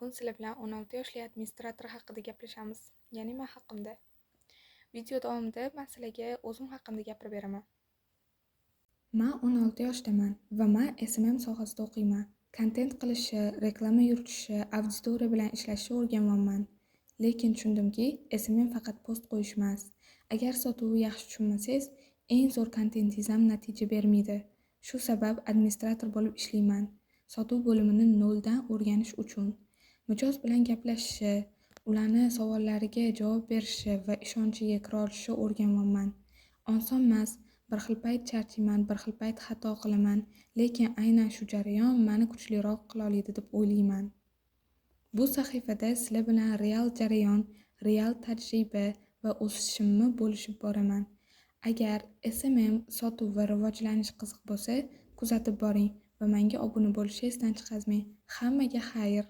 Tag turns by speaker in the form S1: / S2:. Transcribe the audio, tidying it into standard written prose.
S1: Bugun sizlar bilan 16 yoshli administrator haqida gaplashamiz, ya'ni men haqimda. Video davomida men sizlarga o'zim haqimda gapirib beraman. Man 16 yoshdaman va man SMM sohasida o'qiyman. Kontent qilishni, reklama yuritishni, auditoriya bilan ishlashni o'rganyapman. Lekin tushundimki, SMM faqat post qo'yish emas. Agar sotuvni yaxshi tushunmasangiz, eng zo'r kontentingiz ham natija bermaydi. Shu sabab administrator bo'lib ishlayman. Sotuv bo'limini noldan o'rganish uchun. Mijoz bilan gaplashishni, ularni savollariga javob berishni va ishonchiga kira olishni o'rganyapman. Oson emas, bir xil payt charchayman, bir xil payt xato qilaman, lekin aynan shu jarayon mani kuchliroq qila oladi deb o'ylayman. Bu sahifada sizlar bilan real jarayon, real tajriba va o'sishimni bo'lishib boraman. Agar SMM, sotuv va rivojlanish qiziq bo'lsa, kuzatib boring va menga obuna bo'lishni esdan chiqarmang. Hammaga xayr!